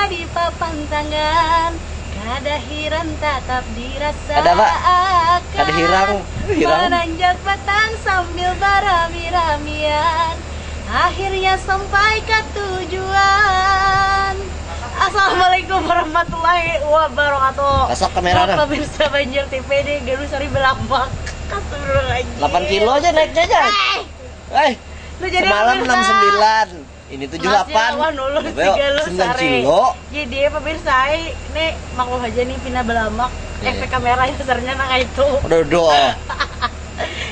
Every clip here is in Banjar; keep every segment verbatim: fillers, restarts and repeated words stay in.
Di papantangan, kada hiran tatap dirasa. Kada, Pak. Kada hirang. Hirang. Mananjak batang sambil barami-ramian. Akhirnya sampai ke tujuan. Assalamualaikum warahmatullahi wabarakatuh. Masak kamera nah. Pemirsa Banjar T V di Galuh Sari Belapak. Astagfirullahaladzim. Delapan kilo aja naiknya aja. Eh. Eh. Lu jadi semalam pemirsa enam sembilan. Ini tujuh delapan. Masih lawan ulun. Tiga lu sembilan sare. Kilo. Jadi pemirsa ai, ini maklum aja nih pina belamak. Iya. Efek kameranya dasarnya nang itu. Udah, udah.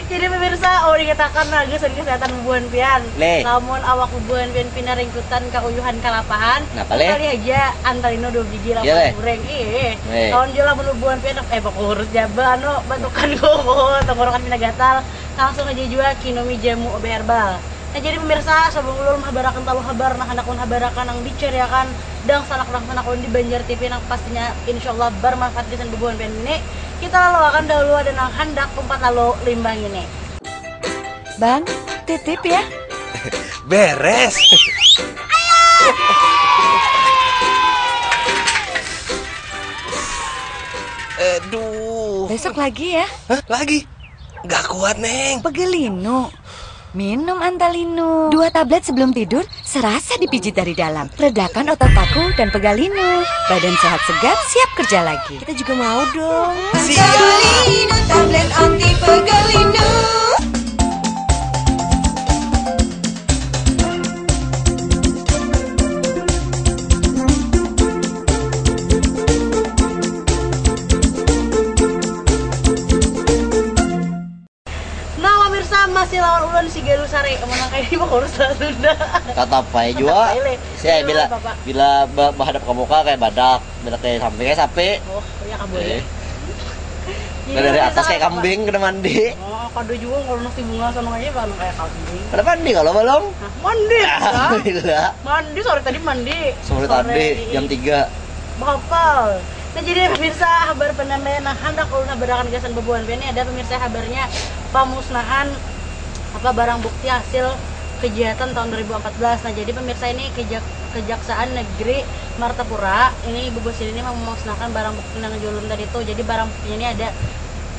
Jadi pemirsa, oh, ingatakan lah gasan kesehatan bubuhan pian. Nih. Lamun awak bubuhan pian pina ringkutan kauyuhan kalapahan, napa, leh? Kali aja Antalino dua biji lawan goreng. Iya, leh. Ih. Nih. Lawan jua lamun bubuhan pian, eh, bakurus jaba, anu, batukan kuku, tenggorokan pina gatal. Langsung aja jua kinumi jamu O B herbal. Nah, jadi pemirsa, sebelum ulun habarakan talu habar, nah, handak ulun habarakan nang dicariakan dangsanak-dangsanak ulun di Banjar T V nang pastinya insyaallah bermanfaat gasan bubuhan pian ini. Kita lalu akan dahulu ada nang handak umpat lalu limbah ini. Bang, titip ya. Beres. Aduh. Besok lagi ya. Hah? Lagi? Gak kuat, Neng. Pegelinu. Minum Antalinu. Dua tablet sebelum tidur, serasa dipijit dari dalam. Redakan otot paku dan pegalinu. Badan sehat segar, siap kerja lagi. Kita juga mau dong. Siap. Pegelinu, tablet anti pegelinu. Nah, pemirsa, masih lawan ulun si Galuh Sari. Amun nang kaya ini mah kurus lah sudah. Tatap ai jua. Tatap ai, leh. Sia, bila, bila ba-, bahadap ka muka kaya badak, bila kaya samping kaya sapi. Oh, iya, kabul ya. Eh. Jadi, dari atas kaya kambing, kada mandi. Oh, kada jua, kalau nasi bunga sana aja, bang, kaya kambing. Kada mandi kalau balum? Hah, mandi, ya. Alhamdulillah. Mandi sore tadi, mandi. Sore tadi, jam tiga. Bahapal. Nah, jadi pemirsa, habar panambayan nang handak ulun habarakan gasan bubuhan pian ni ada, pemirsa, habarnya pamusnahan apa, barang bukti hasil kejahatan tahun dua ribu empat belas. Nah, jadi pemirsa, ini kejak-, Kejaksaan Negeri Martapura ini bubuhan ini memusnahkan barang bukti nang julun tadi tuh. Jadi barang buktinya ini ada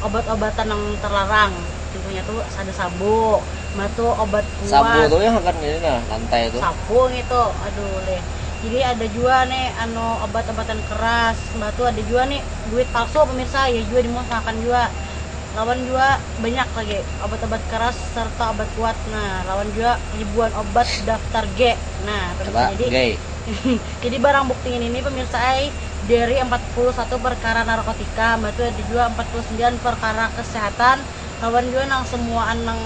obat-obatan yang terlarang. Contohnya tuh ada sabu, matu obat kuat. Sabu tuh yang akan ini nah, lantai tuh. Sabu gitu, aduh leh. Jadi ada jua nih anu obat-obatan keras, matu ada jua nih duit palsu pemirsa, ya jua dimusnahkan jua. Lawan jua banyak lagi obat-obat keras serta obat kuat. Nah, lawan jua ribuan obat daftar G. Nah, pemirsa, jadi, jadi barang bukti ini nih pemirsa ai dari empat puluh satu perkara narkotika, matu ada jua empat puluh sembilan perkara kesehatan, lawan jua nang semuaan nang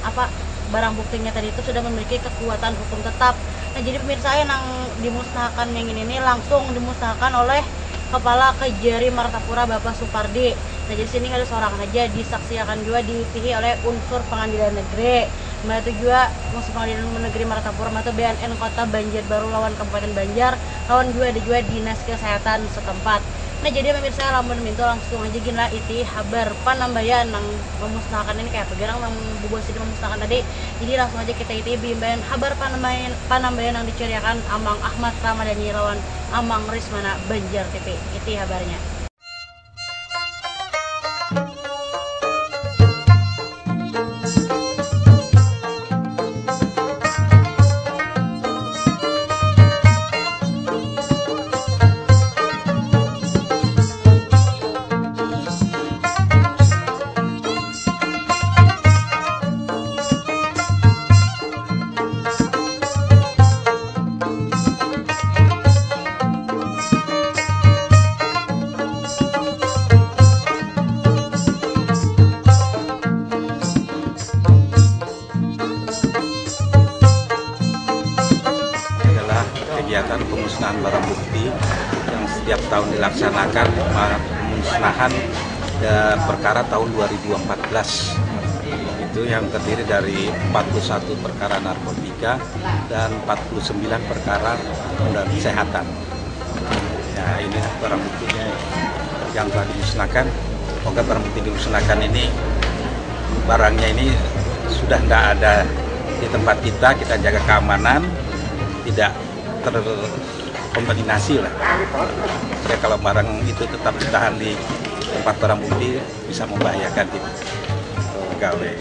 apa, barang buktinya tadi itu sudah memiliki kekuatan hukum tetap. Nah, jadi pemirsa ai, nang dimusnahkan yang ini nih langsung dimusnahkan oleh Kepala Kejari Martapura Bapak Supardi. Nah, jadi sini kada seorang saja, disaksiakan jua diitihi oleh unsur pengadilan negeri. Matu jua unsur pengadilan negeri Martapura, matu B N N Kota Banjarbaru lawan Kabupaten Banjar, lawan jua ada jua dinas kesehatan setempat. Nah, jadi pemirsa, lamun mintu langsung aja gin lah iti habar panambayan nang memusnahkan ini, kayak apa garang nang bubuhan sini memusnahkan tadi. Jadi langsung aja kita iti bimbayan habar panambayan, panambayan nang dicariakan Amang Ahmad Ramadhani lawan Amang Rismana Banjar T V. Iti habarnya. Adalah kegiatan pemusnahan barang bukti yang setiap tahun dilaksanakan, ma-, pemusnahan, eh, perkara tahun dua ribu empat belas. Itu yang terdiri dari empat puluh satu perkara narkotika dan empat puluh sembilan perkara undang kesehatan. Ya, ini barang buktinya yang telah dimusnahkan. Semoga barang bukti dimusnahkan ini, barangnya ini sudah tidak ada di tempat kita, kita jaga keamanan, tidak ter-, Kombinasi lah. Ya, kalau barang itu tetap ditahan di tempat barang bukti, bisa membahayakan di pegawai.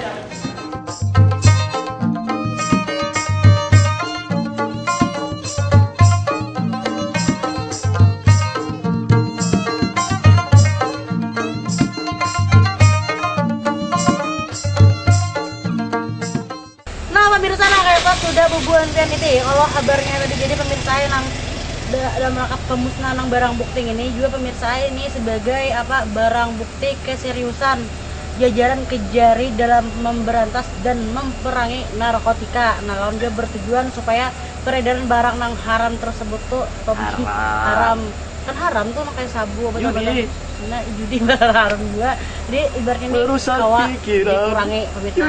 Nah, pemirsa, nah, kayak apa sudah bubuhan pian itu ya. Kalau kabarnya tadi, jadi pemirsa yang nang da- dalam rangka pemusnahan nang barang bukti ini juga, pemirsa, ini sebagai apa, barang bukti keseriusan jajaran Kejari dalam memberantas dan memperangi narkotika. Nah, lawan juga bertujuan supaya peredaran barang nang haram tersebut tuh, atau haram. Haram. Kan haram tuh, nang kayak sabu apa tuh, judi. Nah, judi barang haram juga. Jadi ibaratnya ini merusak kawa pikiran, dikurangi, pemirsa.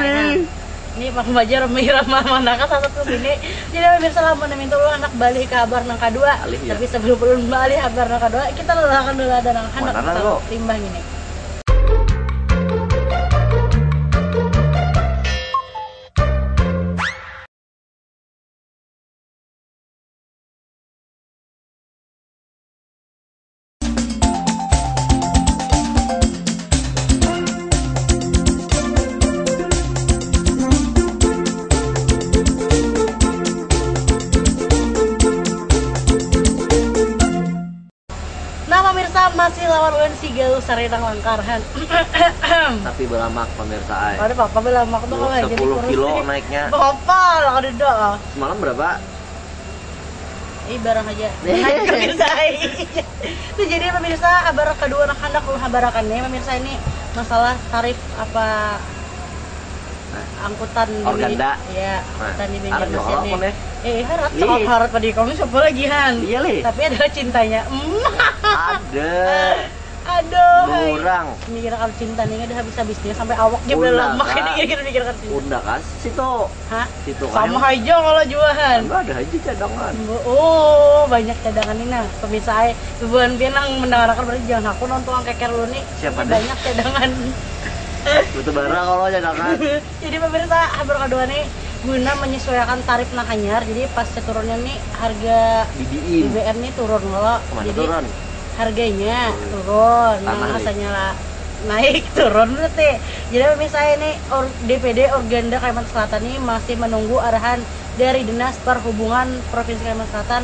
Ini Bang Fajar mengira mama naka sasak ke sini. Jadi pemirsa, lamun minta ulun anak balik kabar nang kedua. Alih, ya. Tapi sebelum ulun balik kabar nang kedua, kita lalakan dulu ada nang hendak. Mana lo? Timbang ini. Nah, pemirsa, masih lawan ulun si Galuh Sarinang Langkar, han. Tapi belamak, pemirsa, ay. Ada apa-apa, belamak tuh. Duh, kalau jadi sepuluh kilo naiknya. Apa-apa lah, kada ada. Semalam berapa? Ih, barang aja. Naik, pemirsa, ay. Itu jadi, pemirsa, kabar kedua nang handak ulun habarakan nih, pemirsa, ini masalah tarif apa angkutan di Organda. Ya, nah, angkutan di Banjarmasin nih. Eh, harat, cakap harat pada ikam, siapa lagi, han? Iya, lih. Tapi adalah cintanya. Hmm. Ada. Aduh, hai. Orang. Mikir akan cinta nih, ada habis-habisnya sampai awak dia belamak ini, mikir-mikir akan cinta. Unda kas, situ. Hah? Situ kan. Sama aja kalau juahan. Anda ada aja cadangan. Oh, banyak cadangan ini, nah. Pemirsa, ay, bubuhan pian nang mendengarkan berarti jangan aku nonton keker lu nih. Siapa deh? Banyak cadangan. Betul barang kalau cadangan. Jadi pemirsa, habar kedua nih guna menyesuaikan tarif nang hanyar. Jadi pas turunnya nih harga B B M nih turun kalau. Kemana jadi turun? Harganya turun, nah, rasanya lah naik turun berarti. Jadi pemirsa, ini or, D P D Organda Kalimantan Selatan ini masih menunggu arahan dari Dinas Perhubungan Provinsi Kalimantan Selatan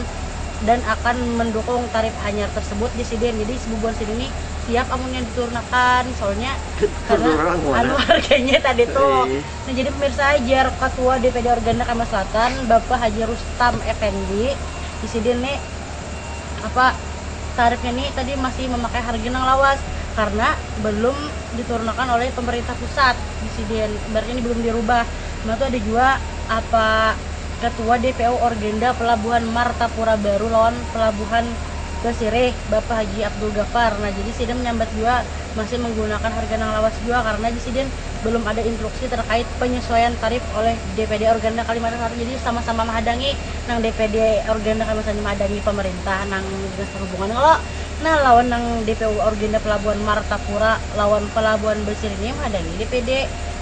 dan akan mendukung tarif hanyar tersebut di sidin. Jadi sebubuhan sidin ini siap amunnya diturunakan, soalnya karena anu harganya tadi tuh. Nah, jadi pemirsa, jar Ketua D P D Organda Kalimantan Selatan, Bapak Haji Rustam Effendi, di sidin nih apa, tarifnya nih tadi masih memakai harga nang lawas karena belum diturunakan oleh pemerintah pusat di sidin, berarti ini belum dirubah. Nah, tuh ada juga apa, Ketua D P O Organda Pelabuhan Martapura Baru lawan Pelabuhan Basirih, Bapak Haji Abdul Gafar. Nah, jadi sidin menyambat juga masih menggunakan harga nang lawas juga karena di sidin belum ada instruksi terkait penyesuaian tarif oleh D P D Organda Kalimantan Selatan. Jadi sama-sama menghadangi, nang D P D Organda Kalimantan Selatan menghadangi pemerintah, nang dinas perhubungan kalau, nah, lawan nang D P O Organda Pelabuhan Martapura lawan Pelabuhan Basirih ini menghadangi D P D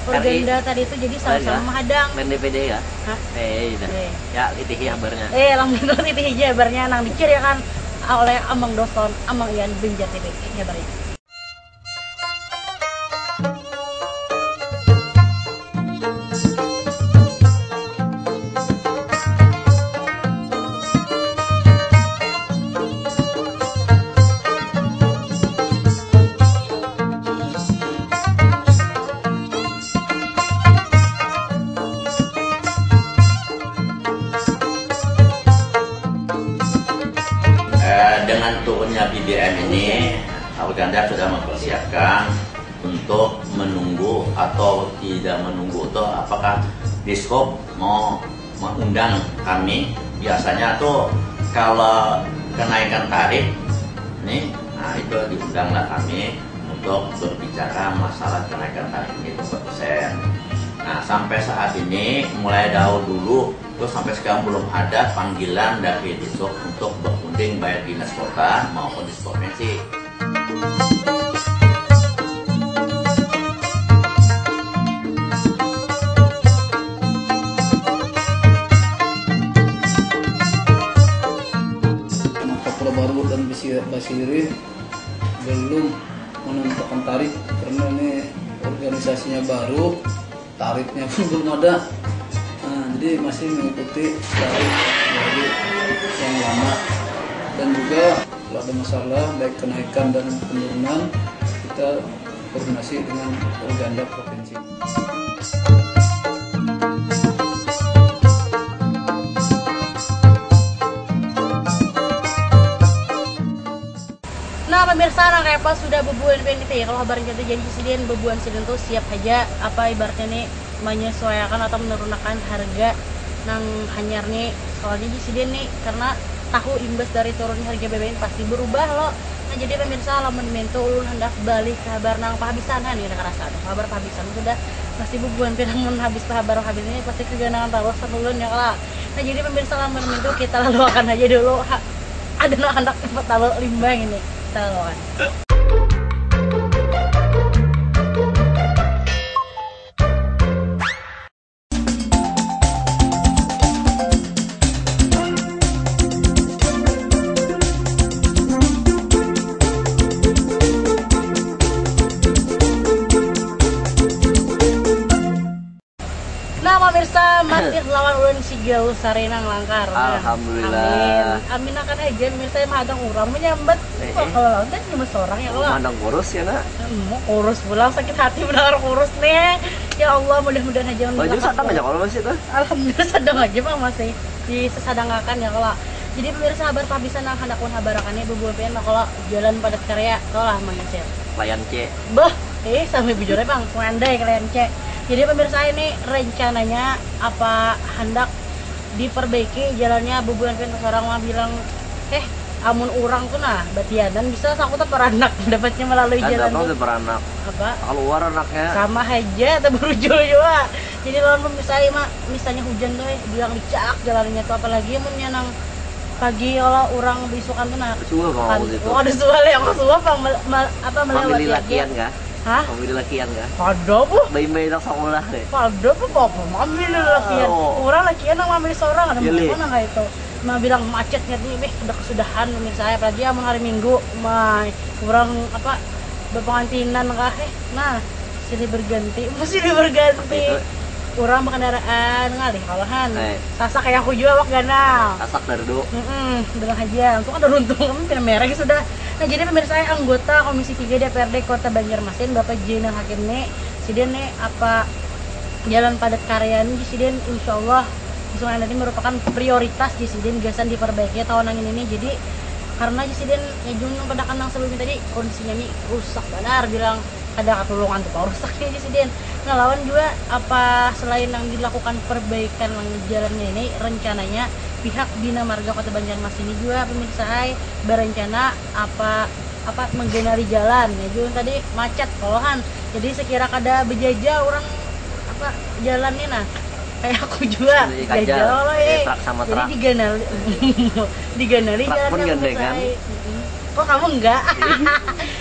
Organda tadi itu, jadi sama-sama menghadangi. Lain D P D ya? Hah? Eh, iya. Ya, itu habarnya. Eh, langsung terus itu hiji habarnya nang diciriakan oleh Amang Doson, Amang Ian, Banjar T V. Ini habarnya. Eh, dengan turunnya B B M ini, Organda sudah mempersiapkan untuk menunggu atau tidak menunggu tuh, apakah Dishub mau mengundang kami. Biasanya tuh kalau kenaikan tarif nih, nah, itu diundanglah kami untuk berbicara masalah kenaikan tarif ini berapa persen. Nah, sampai saat ini, mulai dari dulu terus sampai sekarang belum ada panggilan dari Dishub untuk berunding, baik dinas kota maupun dinas provinsi. Basirih belum menentukan tarif karena ini organisasinya baru, tarifnya pun belum ada. Nah, jadi masih mengikuti tarif dari yang lama. Dan juga kalau ada masalah baik kenaikan dan penurunan, kita koordinasi dengan Organda Provinsi. Nah pemirsa, nang kayapa sudah bebuan pian itu ya, kalau habar kita jadi sidin bebuan sidin tuh siap aja apa ibaratnya nih menyesuaikan atau menurunakan harga nang hanyar nih, soalnya di sidin nih karena tahu imbas dari turun harga B B M pasti berubah lo. Nah jadi pemirsa, lamun mintu ulun hendak balik ke habar nang pahabisan kan, ini kerasa tuh habar pahabisan sudah pasti bebuan pian, mun habis habar habis ini pasti keganangan terus sama ulun ya kala. Nah jadi pemirsa, lamun mintu kita lalu akan aja dulu ha, ada nang hendak cepat lalu limbang ini, kita lalu akan. Nah pemirsa, masih lawan ulun si Galuh Sarinang Langkar. Nah, Alhamdulillah. Amin. Amin akan aja pemirsa yang mahadang urang menyambat. Eh, Wah, eh. Kalau lawan teh cuma seorang ya kalau. Mandang kurus ya nak. Hmm, kurus pulang, sakit hati mendengar kurus nih. Ya Allah, mudah-mudahan aja. Baju sadang aja kalau masih tuh. Alhamdulillah sadang aja bang, masih disesadangkan ya kalau. Jadi pemirsa, habar pahabisan nang hendak ulun habarakan nih bebuah pian mah kalau jalan padat karya tuh lah mangicil. Layan C. Bah, eh sampai bujurnya bang, mengandai kalian C. Jadi pemirsa, ini rencananya apa hendak diperbaiki jalannya, bebuah pian seorang mah bilang, eh amun urang tuh nah batianan bisa, aku tuh peranak dapatnya melalui Ada jalan kau tuh. Tuh beranak. Apa? Kalau luar anaknya. Sama aja, tak berujul juga. Jadi lawan pemirsa mah, misalnya hujan tuh, eh, bilang dicak jalannya tuh, apalagi amunnya nang pagi kalau urang beisukan tuh nah. Suah bang Kan, aku situ. Oh, ada suah ya, aku suah bang mel- mel- apa Memilih melewati lakian aja. Kah? Hah? Memilih lakian kah? Ada bu. Bayi-bayi nak sekolah deh. Ada bu, apa mamilih lakian. Oh. Urang lakian nang mamilih seorang, ada Pilih. Mana nggak itu? Nah bilang macetnya nih, beh udah kesudahan pemirsa, apalagi amun hari minggu, mah urang apa, berpengantinan kah, eh nah silih berganti, mesti silih berganti. Itu. Urang berkendaraan ngalih kalahan. Eh. Sasak kayak aku juga awak ganal. Kasak dari dulu. Mm-mm, bilang aja, untung ada runtung, kami pina mereng sudah. Nah jadi pemirsa, anggota Komisi tiga D P R D Kota Banjarmasin Bapak Jainal Hakim nih, sidin nih apa jalan padat karya nih sidin, insya Allah sungai nanti merupakan prioritas di sidin gasan diperbaiki tahun yang ini nih. Jadi karena di sidin ya jung pada kenang sebelumnya tadi kondisinya nih rusak benar, bilang kada katulungan tuh pang rusaknya di sidin. Nah lawan juga apa selain yang dilakukan perbaikan yang jalannya ini, rencananya pihak Bina Marga Kota Banjarmasin ini juga pemirsa ai berencana apa apa menggenali jalan ya jung tadi macet kolohan. Jadi sekira kada bejaja orang apa jalan nih nah, kayak aku juga Jadi jaja kajal. loh Eh, eh. Truk sama Jadi truk. Diganali diganali Truk jalan pun yang gandengan. besar. Mm-mm. Kok kamu enggak?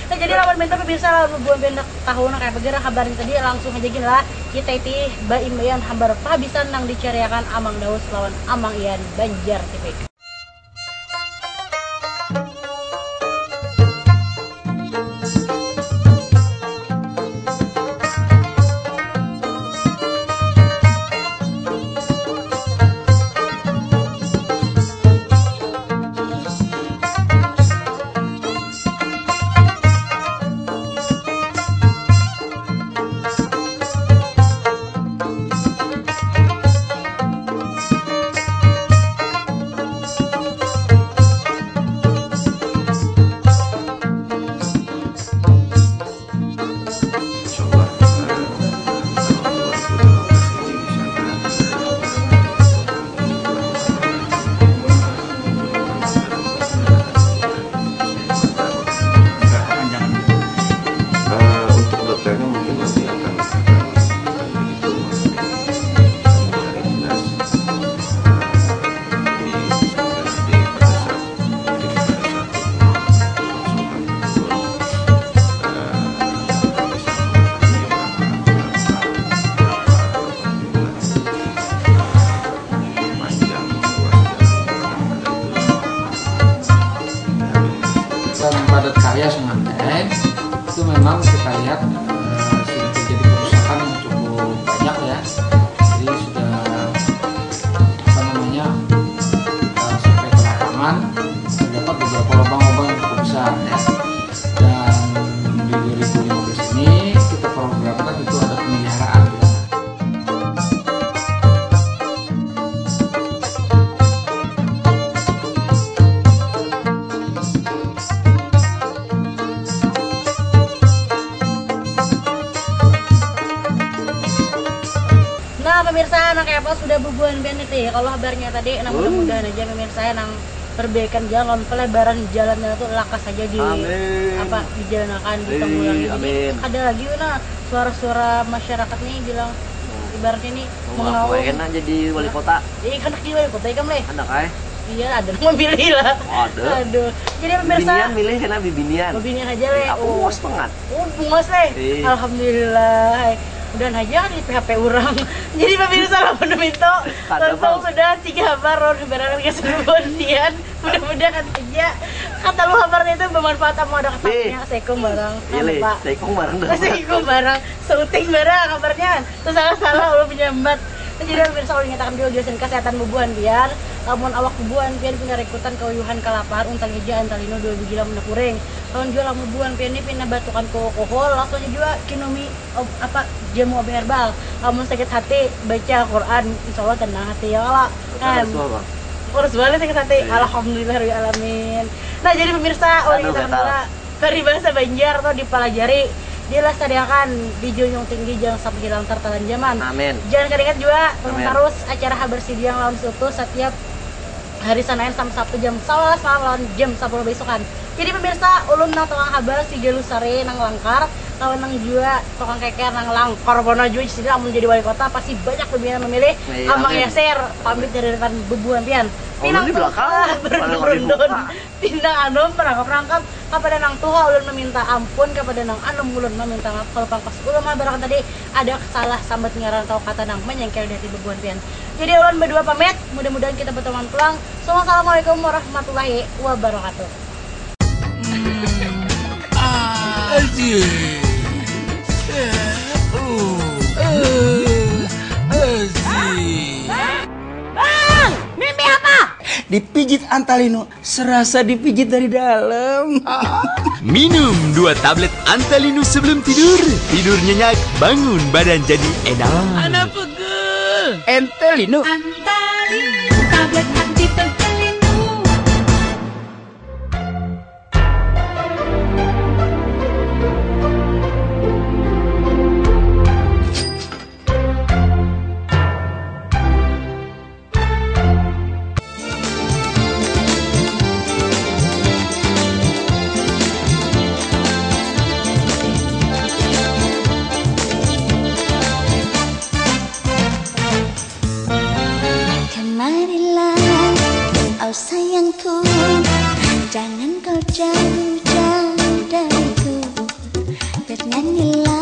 Nah, jadi lawan minta pemirsa lawan bubuhan pian tahu nah kayak bagaimana kabarnya tadi, langsung aja gini lah kita iti baimbaian habar pahabisan nang dicariakan Amang Daus lawan Amang Ian Banjar T V. Padat karya Sungai Andai itu memang kita lihat eh, sudah terjadi kerusakan yang cukup banyak ya. Jadi sudah apa namanya eh, sampai ke lapangan terdapat beberapa lubang-lubang yang cukup besar ya. Dan di dua ribu lima belas ini kita programkan itu ada pemeliharaan. Nah pemirsa, anak Apple sudah bubuhan pian nih. Kalau habarnya tadi, nah mudah-mudahan aja pemirsa ya nang perbaikan jalan, pelebaran jalannya tuh lakas aja di Amin. apa dijalankan di Hei, Temulawak ini. Jadi amin. Ada lagi nah suara-suara masyarakat nih bilang ibaratnya nih Mau ngapain nak jadi wali kota? Jadi kan di wali kota kan leh. Anak ay. Iya ada nang memilih lah. Ada. Aduh. Jadi pemirsa. Bibinian milih kena bibinian. Bibinian aja leh. Aku Oh. Bos banget. Oh bungas leh. Iya. Alhamdulillah. Udah aja di P H P orang. Jadi pemirsa lah penuh itu. Kada, Langsung Bang. Sudah tiga habar orang berangkat ke seluruh Bondian. Mudah-mudahan aja kata lu habarnya itu bermanfaat sama ada Nih. katanya seikung barang. Iya leh. Apa? Seikung barang dah. Seikung barang, sauting barang kabarnya. Terus salah-salah ulun menyambat. Jadi pemirsa ulun nyatakan dulu jelasin kesehatan bubuhan pian. Lamun awak bubuhan pian pina rikutan kauyuhan kalapahan untang ija antalino dua biji lamun kuring. Lawan jua lamun bubuhan pian ni pina batukan ke alkohol langsung aja jua kinumi ob, apa jamu obat herbal. Lamun sakit hati baca Quran insya Allah tenang hati ya kala. Kan. Harus apa? Urus balik sakit hati. Iya. Alhamdulillah alamin. Nah jadi pemirsa ulun Aduh, nyatakan gatal. Dulu. Peribahasa Banjar tuh dipelajari, dilestariakan, dijunjung tinggi, jangan sampai hilang tertelan zaman. Amin. Jangan kada ingat juga, tonton Amin. Terus acara Habar Sidiang lawan Sutu setiap hari Senin sampai Sabtu jam sebelas malam lawan jam sepuluh besokan. Jadi pemirsa, ulun nang tukang habar si Galusari nang langkar, lawan nang juga tukang keker nang langkar pona juga. Jadi lamun jadi wali kota pasti banyak pimpinan memilih. Iya, Amang amin. Yaser pamit dari depan bubuhan pian. Ulun di belakang, Pinang paling berundun. dibuka. Tindak anum perangkap-rangkap kapada nang tuha ulun meminta ampun, kapada nang anum ulun meminta maaf. Kalau pangkas ulun mabarakan tadi ada salah sambat ngaran atau kata nang menyengkel di hati bubuhan pian. Jadi ulun berdua pamit, mudah-mudahan kita bertemuan pulang. Wassalamualaikum warahmatullahi wabarakatuh. Aziz. Eh, uh, eh, Aziz. Bang, mimpi apa? Dipijit Antalino, serasa dipijit dari dalam. Minum dua tablet Antalinu sebelum tidur. Tidur nyenyak, bangun badan jadi enak. Anak pegel. Entelino. Antalinu, tablet anti pegel linu. Kemarilah, oh sayangku, jangan kau jauh-jauh dariku. Bernyanyilah